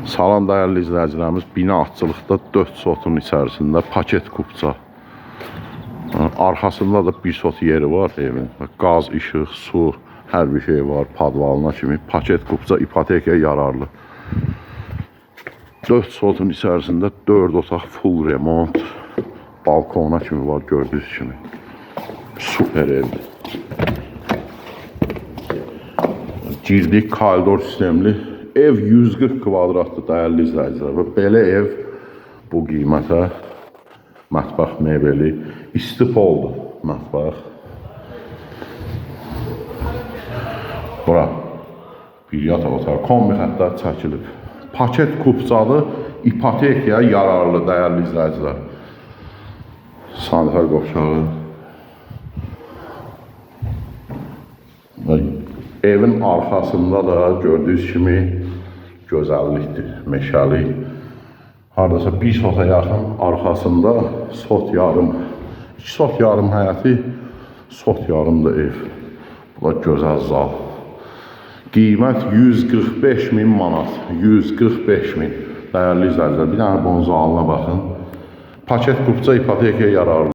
Salam dəyərli izləyicilərimiz, bina atçılıqda 4 sotun içərisində paket kupça. Arxasında da bir sot yeri var evin. Qaz, işıq, su, hər bir şey var, padvalına kimi. Paket kupça ipotekaya yararlı. 4 sotun içərisində 4 otaq full remont, balkona kimi var gördüyünüz kimi. Super evdir. Girdik koridor sistemli. Ev 140 kvadratdır dəyərli izləyicilər. Və belə ev bu qiymətə mətbəx mebeli isti poldur mətbəx. Bura bir yataq otağı, kombi xəttlər çəkilib. Paket kupçadır, ipotekaya yararlı dəyərli izləyicilər. Sanitar qovşağı. Və evin arxasında da gördüyünüz kimi gözəllikdir, meşəlik. Hardasa bir sota yaxın arxasında sot yarım, 2 sot yarım həyəti, sot yarım da ev. Bu da gözəl zal. Qiymət 145 min manat. 145 min. Dəyərli izləyicilər, bir dənə bunun zalına baxın. Paket kupça ipotekaya yararlı.